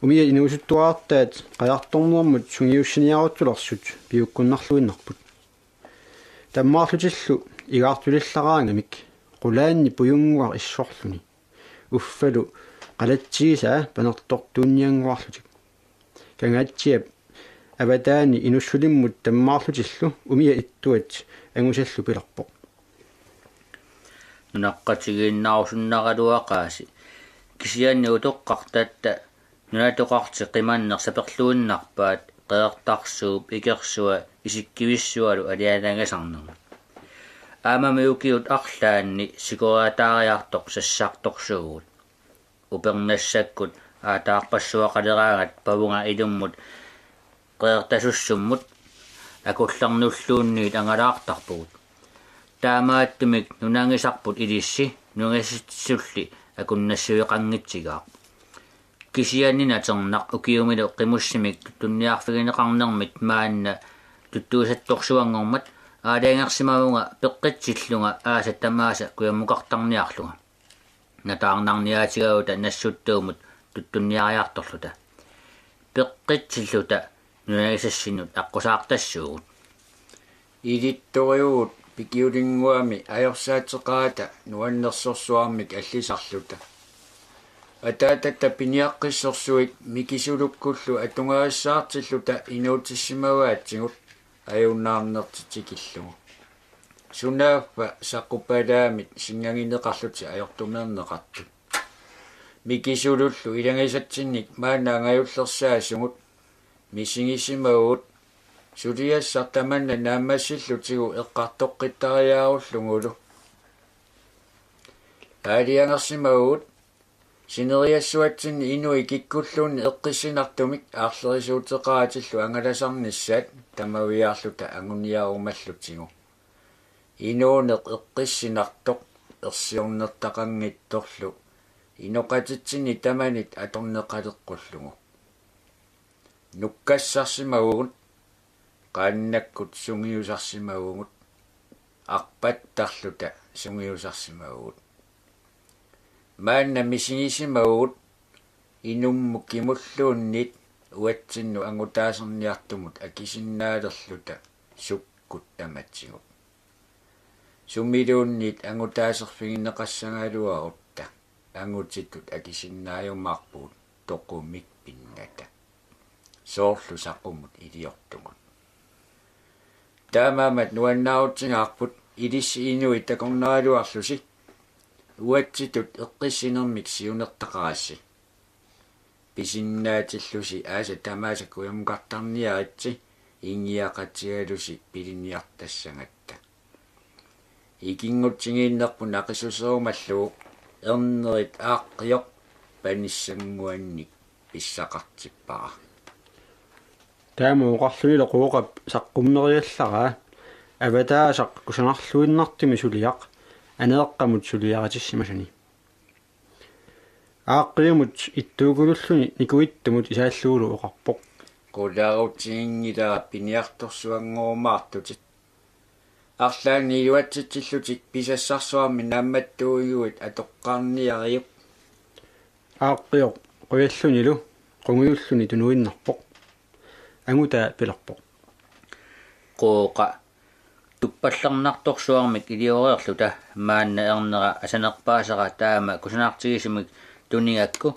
Umiat inuusuttuartaat qajartornermut sungiussiniaruttulersut piukkunnarluinnarput. Tammaarlutillu igaartulillaraangamik qulaanni pujunnguaq issorluni. Uffalu qalatsigisaa panertortuunniannguarlutik. Kangaatsiap avataani inussulimmut tammaarlutillu umiaq ittuat angusallu pilerpoq: Nunaqqatigiinnarusunnaraluaqaasi. Kisianni utoqqartatta nunatoqartik qimanneq saperluinnarpaat Qeqertarsuup ikersua isikkivissualu alianagasarnermut. Aammami ukiut arlaanni sikoriataariartoq sassartorsuugut. Upernassakkut aataarpassuaqaleraangat pavunga ilummut Qeqertasussummut akullernulluunniit angalaartarpugut. Taamaattumik nunagisarput ilissi nunagisatsilli akunnassueqanngitsigaaq. Kisianni naternaaq ukiumilu qimussimik tunniarfigineqarnermit maanna tuttuisattorsuanngormat aalajangersimavunga peqqitsillunga aasat tamaasa kujammukartarniarlunga. Nataarnarniaatigaavugut nassuttuumut tuttunniariartorluta. Peqqitsilluta nunagisassinnut aqqusaartassuugut. Ilittorivugut Pikiulinnguami ajorsaateqarata nuannersorsuarmik allisarluta. Ataatatta piniaqqissorsuit Mikisulukkullu atugaasaartilluta inuutissimavaatsigut ajunaarnertik tikillugu. Sunaaffa saqqupalaamit singagineqarlutik ajortumeerneqartut. Mikisulullu ilagisatsinnik maanna angajullersaasugut misigisimavugut suliassaq tamanna naammassillutigu eqqartoqqittariaarullugulu. Aalajangersimavugut sineriassuatsinni inuit kikkulluunniit eqqissinartumik aarlerisuuteqaratillu angalasarnissaat tamaviaarluta anguniarumallutigu. Inuuneq eqqissinartoq ersiornertaqanngitsorlu inoqatitsinni tamanit atorneqaleqqullugu. Nukkassarsimavugut, qaannakkut sungiusarsimavugut, arpattarluta sungiusarsimavugut. Maanna misigisimavugut inummut kimulluunniit uatsinnut angutaasarniartumut akisinnaalerluta sukkut tamatigut. Sumiluunniit angutaaserfigineqassagaluarutta angutitut akisinnaajumaarpugut toqumik pinnata. Soorlu saqqumut iliortugut. Taamaammat nuannaarutigaarput ilissi inuit takornaraluarlusi uatsitut eqqissinermik siunertaqarassi. Pisinnaatillusi aasat tamaasa kujammukartarniaritsi ingiaqatigalusi pilinniartassagatta. Ikinngutsigiinnerput naqissuserumallugu ernerit Aaqqioq panissannguannik pissaqartippara. Taama oqarlunilu Qooqap saqqummeriallaraa avataasaq kusanarluinnartumi suliaq Aneeqqamut suliaritissimasani. Aaqqiumut ittuukululluni nikuittumut isaallugulu oqarpoq: Qularutiginngilara piniartorsuanngorumaartutit. Arlaanni iluatsitsillutit pisassarsuarmi naammattuuiguit atoqqaarniariuk. Aaqqioq qujallunilu qungujulluni tunuinnarpoq. Angutaa pilerpoq: Qooqa, tuppallernartorsuarmik ilioreerluta maanna ernera asanerpaasara taama kusanartigisumik tunigakku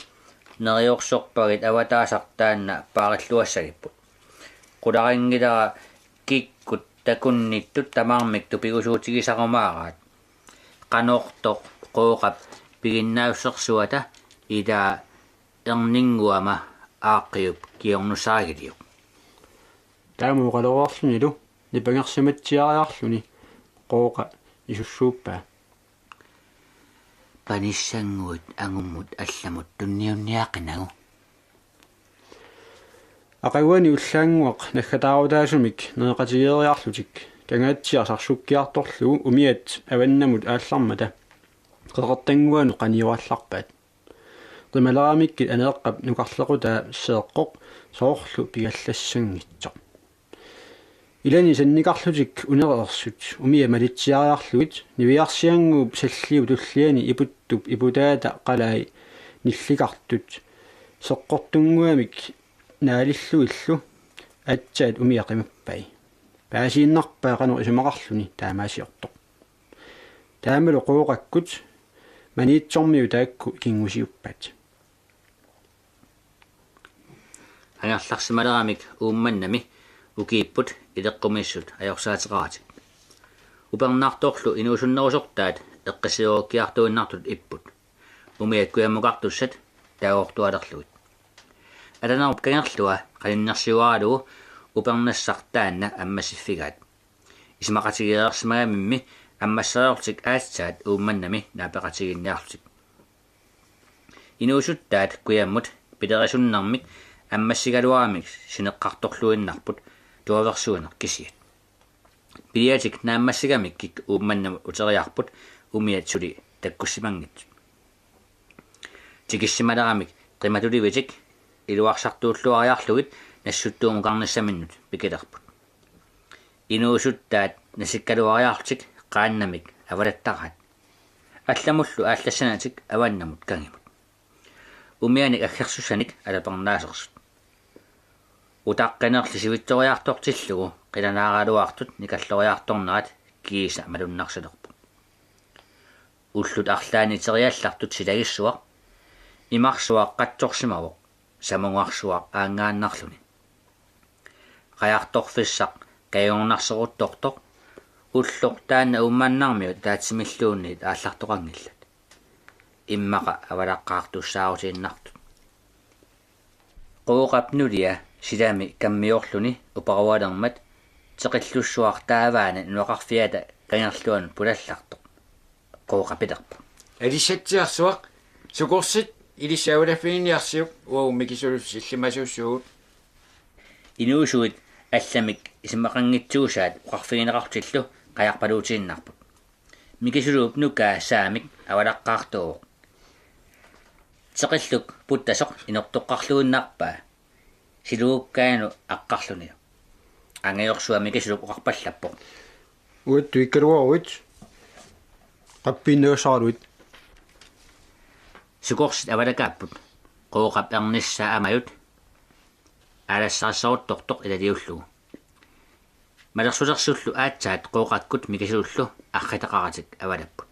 neriorsorpagit avataasaq taanna paarilluassalipput. Qularinngilara kikkut takunnittut tamarmik tupigusuutigisarumaaraat. Qanortoq Qooqap piginnaassusersuata ilaa erninnguama Aaqqiup kingornussaagiliuk. Taama oqaloreerlunilu nipangersimatsiariarluni Qooqa isussuuppaa: Panissannguit angummut allamut tunniunniaqinagu. Aqaguani ullaannguaq naggataarutaasumik nereqatigeeriarlutik Kangaatsiaq sarsukkiartorlugu umiat avannamut aallarmata qeqertannguanut qaniorallarpaat. Qimaleramikkit Aneeqqap nukarlequtaa Seeqqoq soorlu pigallassanngitsoq. Ilani sannikarlutik unereersut umiat malitsiariarlugit niviarsiannguup salliup tulliani iputtup iputaata qalai nillikartut seqqortunnguamik naalillugillu aatsaat umiaq qimappai. Paasiinnarpaa qanoq isumaqarluni taamaasiortoq. Taamalu Qooqakkut Maniitsormiut taakku ikinngusiuppaat. Angerlarsimaleramik Uummannami ukiipput ileqqumissut ajorsaateqaratik. Upernartorlu inuusunnerusortaat eqqissiorukkiartuinnartut ipput. Umiat kujammukartussat taagortualerlugit. Atanerup kangerlua qaninnersiuaralugu upernassaq taanna ammassiffigaat. Isumaqatigeereersimagamimmi ammassariarlutik aatsaat Uummannami naapeqatigiinniarlutik. Inuusuttaat kujammut pilerisunnermik ammassigaluaramik sineqqartorluinnarput tuaversuineq kisiat. Piliatik naammassigamikkik Uummannamut uteriarput umiat suli takkussimanngitsut. Tikissimaleramik qimatulivitik iluarsartuulluariarlugit Nassuttuumukarnissaminnut pikilerput. Inuusuttaat nasikkaluariarlutik qaannamik avalattaraat. Allamullu aallassanatik avannamut kangimut. Umianik aggersussanik alapernaasersut. Utaqqinerli sivitsoriartortillugu qilanaaraluartut nikalloriartornerat kiisa malunnarsilerpoq. Ullut arlaanni teriallartut silagissuaq, imarsuaq qatsorsimavoq, samungarsuaq aanngaannarluni. Qajartorfissaq kajungornarseruttortoq, ulloq taanna Uummannarmiut ataatsimilluunniit aallartoqanngillat. Immaqa avalaqqaartussaarutiinnartut. Qooqap nulia silami kammiorluni uparualermat teqillussuaq taavaana nunaqarfiata kangerluanut pulallartoq. Qooqa pilerpoq: Alissatsiarsuaq, Sukorsit, ilissi avalaffiginiarsiuk, uagut Mikisulullu sillimasuussuugut. Inuusuit allamik isumaqanngitsuusaat oqarfigineqartillu qajarpaluutiinnarput. Mikisuluup nukaa saamik avalaqqaartuuvoq. Teqilluk puttasoq inortoqqarluinnarpaa. Siluukkaanut aqqarluni. Angajorsua Mikisuluk oqarpallappoq: Uattut ikkaluaruit. Qappiinnagassaarluit. Sukorsit avalakaapput. Qooqap ernissaa Amajut aalassarisseruttortoq ilaliullugu. Malersulersullu aatsaat Qooqakkut Mikisulullu arriitaqaratik avalapput.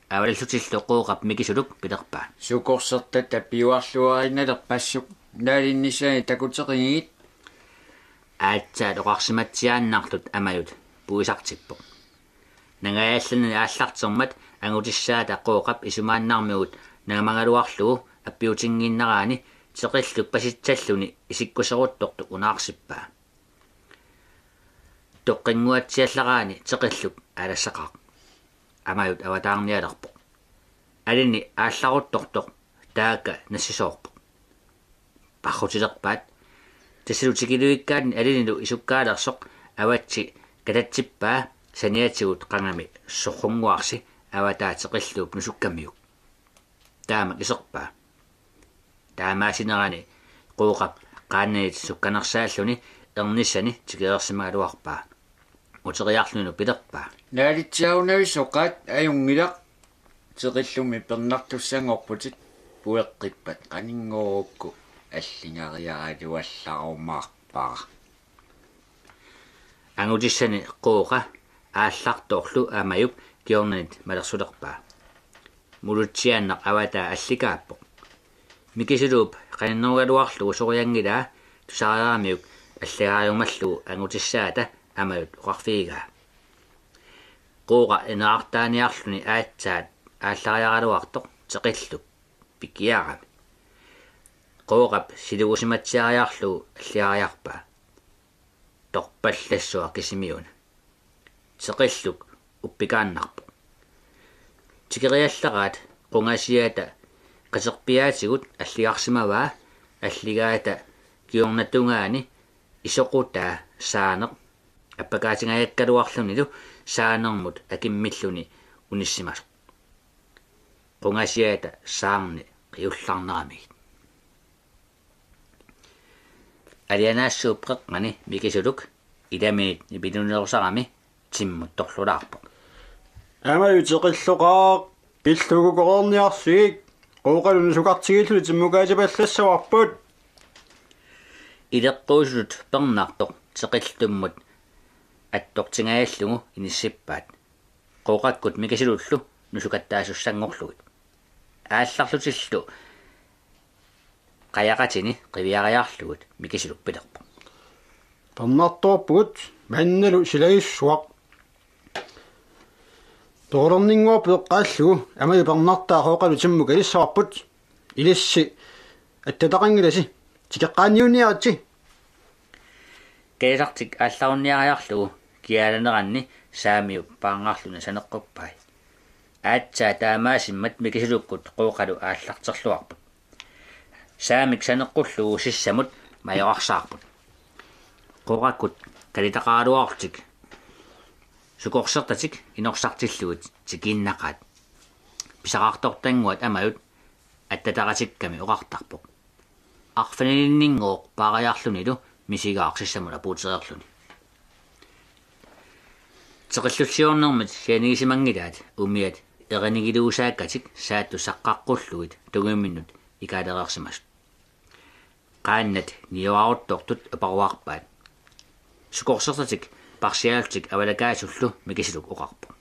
Avalallutillu Qooqap Mikisuluk pilerpaa: Sukorsertata piuarluariinnalerpassuk, naalinnissaanik takuteqigit. Aatsaat oqarsimatsiaannartut Amajut puisartippoq. Nangajaallanani aallartermat angutissaata Qooqap isumaannarmigut nangamagaluarlugu appiutinngiinnaraani teqilluk pasitsalluni isikkuseruttortoq unaarsippaa. Toqqinnguatsiallaraani teqilluk aalassaqaaq. Amajut avataarnialerpoq. Alini aallaruttortoq taakka nassisoorpoq. Parrutilerpaat. Tassalu tikiluikkaanni alinilu isukkaalersoq avatsi katatsippaa saniatigut qangami sorrunnguarsi avataa teqilluup nusukkamiuk. Taamak iserpaa. Taamaasinerani Qooqap qaannanit sukkanersaalluni ernissani tikereersimagaluarpaa. Uteriarlunilu pilerpaa: Naalitsiarunavisoqaat, ajunngilaq. Teqillummi pernartussanngorputit, pueqqippat qaninngoruukku allingariaraluallarumaarpara. Angutissani Qooqa aallartorlu Amajup kingornanit malersulerpaa. Mulutsiaannaq avataa allikaappoq. Mikisuluup qaninnerugaluarlugu sorianngilaa tusareeramiuk allagaarumallugu angutissaata Amajut oqarfigigaa. Qooqa ineraartaaniarluni aatsaat aallariaraluartoq teqilluk pikiarami. Qooqap silugusimatsiariarlugu alliariarpaa. Torpallassuaq kisimiuna. Teqilluk uppikaannarpoq. Tikeriallaraat qungasiata qaterpiaatigut alligarsimavaa, alligaata kingornatungaani isoqutaa Saaneq appakaatingajagakkaluarlunilu Saanermut akimmilluni unissimasoq. Qungasiata Saarni qiullarneramigit. Alianaassuup qeqqani Mikisuluk ilaminit nipilunerusarami timmut torlulaarpoq. Amaju teqilloqaaq, illugukoreerniarsigik, Qooqallu nusukartigilluni timmukaatipallassavarput. Ileqquusutut pernartoq teqillummut attortingajallugu inissippaat. Qooqakkut Mikisulullu nusukattaasussanngorlugit. Aallarlutillu qajaqatini qiviariarlugu Mikisuluk pilerpoq: Pernartoorpugut, mannalu silagissuaq. Toorerninnguarput eqqaallugu Amaju pernartaa Qooqalu timmut kalissavarput. Ilissi attataqanngilasi, tikeqqaanniunniaritsi. Kaisartik aallarunniariarlugu kiaalaneranni Saamiup paarngarluni saneqquppai. Aatsaat taamaasimmat Mikisulukkut Qooqalu aallarterluarput. Saamik saneqqullugu sissamut majorarsaarput. Qooqakkut kalitaqaraluarlutik sukorsertatik inorsartillugit tikiinnaqaat. Pisaqartortannguat Amajut attataqatikkami oqartarpoq: Arfinilinninngooq paariarlunilu misigaaq sissamut apuutereerluni. Teqillussiornermit sianigisimanngilaat umiat erinigiluusaakkatik saattut saqqaqqullugit tungiminnut ikaalereersimasut. Qaannat niuaruttortut aparuarpaat. Sukorsertatik parsiaallutik avalakaasullu Mikisuluk oqarpoq: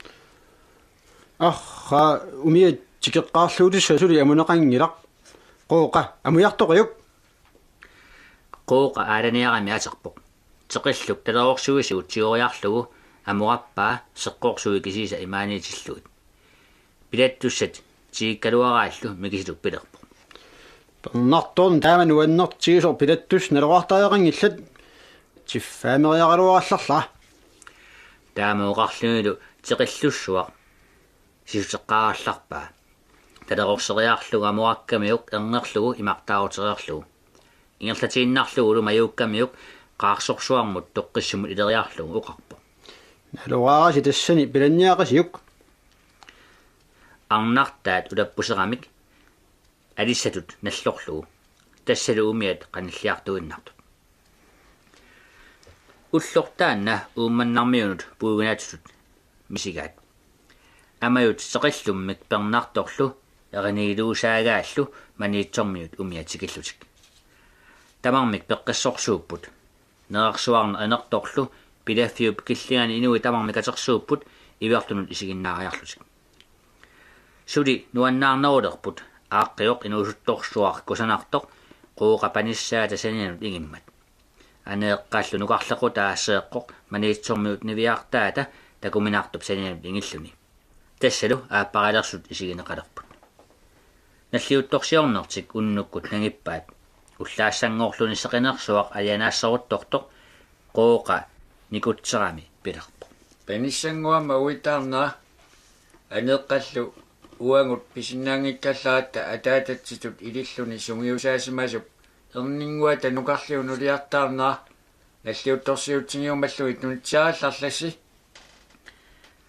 Arraa, umiat tikeqqaarluutissat suli amuneqanngilaq. Qooqa, amujartoqiuk. Qooqa aalaniarami aterpoq. Teqilluk talerorsuisigut tigoriarlugu amurappaa seqqorsuit kisiisa imaaniitillugit. Pilattussat tikikkaluaraallu Mikisuluk pilerpoq: Pernartoorneq taama nuannertigisoq pilattussat naloraartariaqanngillat, tiffaameriaraluarallarlara. Taama oqarlunilu teqillussuaq sisuteqqaarallarpaa. Talerorseriarlugu amurakkamiuk erngerlugu imartaarutereerlugu. Ingerlatiinnarlugulu majuukkamiuk qaarsorsuarmut toqqissumut ileriarlugu oqarpoq: Naloraarasi tassani pilanniaqisiuk. Arnartaat ulappuseramik alissatut nallorlugu. Tassalu umiat qanilliartuinnartut. Ullortaanna Uummannarmiunut puigunaatsutut misigaat. Amajut teqillummik pernartorlu erinigiluusaagaallu Maniitsormiut umiat tikillutik. Tamarmik peqqissorsuupput. Nerersuarneq inertorlu pilaffiup killingani inuit tamarmik katersuupput iverlunut isiginnaariarlutik. Suli nuannaarnerulerput Aaqqioq inuusuttorsuaq kusanartoq Qooqa panissaata sanianut ingimmat. Aneeqqallu nukarlequtaa Seeqqoq Maniitsormiut niviartaata takuminartup sanianut ingilluni. Tassalu aapparilersut isigineqalerput. Nalliuttorsiornertik unnukkut nangippaat. Ullaassanngorluni seqinersuaq alianaasseruttortoq Qooqa nikutserami pilerpoq: Panissannguama uitaarnera. Aneeqqallu uagut pisinnaanngikkallaratta ataatatsitut ililluni sungiusaasimasut erninnguata nukarliup nuliartaarnera nalliuttorsiutigiummallugit nunitsiarallarlassi.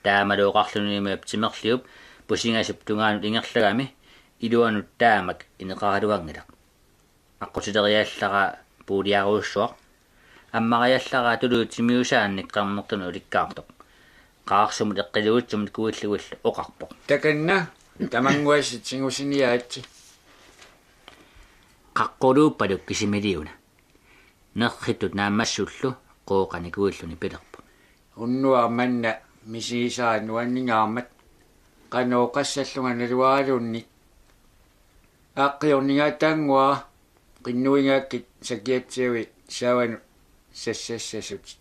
Taamalu oqarluni umiap timerliup pusingasup tungaanut ingerlagami iluanut taamak ineqaraluanngilaq. Aqqutileriallaraa puuliarujussuaq. Ammariallaraa tuluit timiusaannik qernertunut ulikkaartoq. Qaarsumut eqqiluitsumut kuillugillu oqarpoq: Takanna, tamannguassi tigusiniaritsi. Qaqquluuppaluk kisimiliuna. Nerrittut naammassullu Qooqa nikuilluni pilerpoq: Unnuaq manna misigisara nuanningaarmat, qanoq oqassallunga naluaraluunniit. Aaqqioq ningaataannguara, qinnuigaakkit sakiatsiavit saavanut sassassasutit.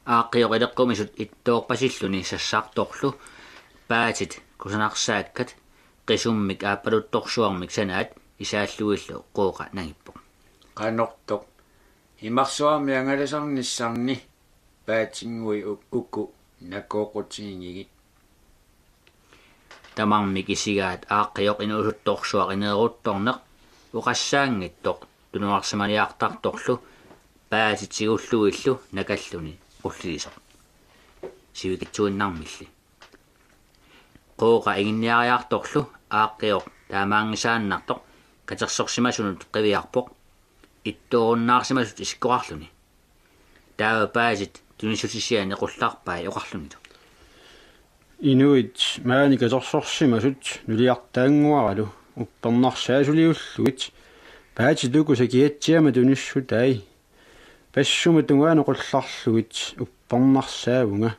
Aaqqioq ileqqumisut ittoorpasilluni sassartorlu paatit kusanarsaakkat qisummik aappaluttorsuarmik sanaat isaallugillu Qooqa nangippoq: Qanortoq, imarsuarmi angalasarnissanni paatinnguit u-, uku nakooqutiginngigit. Tamarmik isigaat Aaqqioq inuusuttorsuaq ineeruttorneq oqassaanngitsoq tunuarsimaniartartorlu paatit tigullugillu nakalluni qullilisoq sivikitsuinnarmilli. Qooqa inginniariartorlu Aaqqioq taamaanngisaannartoq katersorsimasunut qiviarpoq ittoorunnaarsimasut isikkoqarluni. Taava paatit tunissutisiani qullarpai oqarlunilu: Inuit maani katersorsimasut nuliartaannguaralu uppernarsaasuliullugit paatit uku sakiatsiama tunissutai. Passuma tungaanut qullarlugit uppernarsaavunga.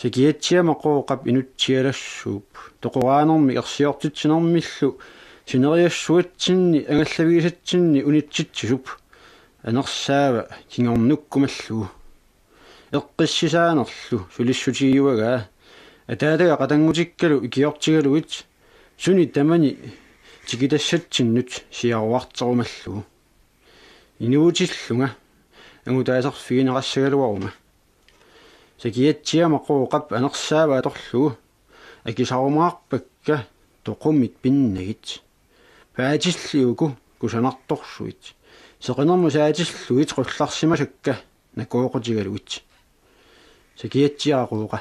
Sakiatsiama Qooqap inutsialassuup toqoraanermik ersiortitsinermillu Sineriassuatsinni angallavigisatsinni unitsitsisup anersaava kingornukkumallugu. Eqqissisaanerlu sulissutigiuagaa ataataga qatanngutikkalu ikiortigalugit suni tamani tikitassatsinnut siaruarterumallugu. Inuutillunga angutaaserfigineqassagaluaruma. Sakiatsiama Qooqap anersaava atorlugu akisarumaarpakka toqummit pinnagit. Paatillit uku kusanartorsuit. Seqinermut saatillugit qullarsimasakka nakooqutigalugit. Sakiatsiara Qooqa.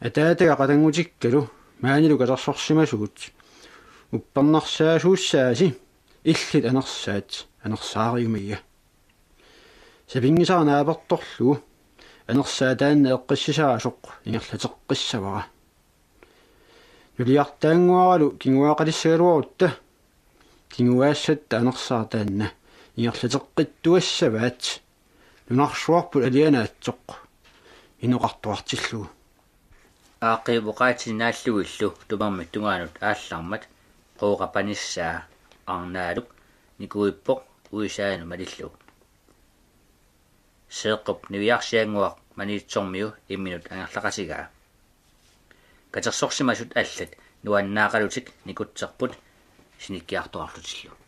Ataataga qatanngutikkalu maanilu katersorsimasugut. Uppernarsaasuussaasi illit anersaat anersaariumagiga. Sapinngisara naapertorlugu anersaat taanna eqqissisaasoq ingerlateqqissavara. Nuliartaannguaralu kinguaaqalissagaluarutta kinguaassatta anersaat taanna ingerlateqqittuassavaat nunarsuarput alianaatsoq inoqartuartillugu. Aaqqiup oqaatsini naallugillu tumermik tungaanut aallarmat Qooqa panissaa Arnaaluk nikuippoq uisaanut malillugu. Seeqqup niviarsiannguaq Maniitsormiu imminut angerlaqatigaa. Katersorsimasut allat nuannaaqalutik nikutserput sinikkiartorarlutillu.